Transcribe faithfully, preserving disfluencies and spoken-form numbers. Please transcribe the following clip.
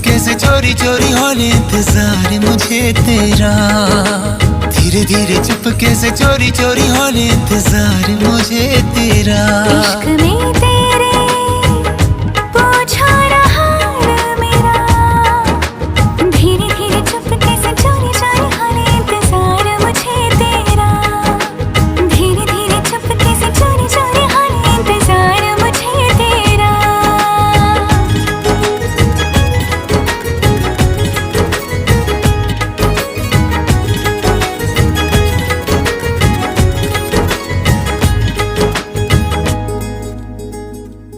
कैसे चोरी चोरी हो ले इंतजार मुझे तेरा, धीरे धीरे चुपके से चोरी चोरी हो ले इंतजार मुझे तेरा। इश्क में तेरे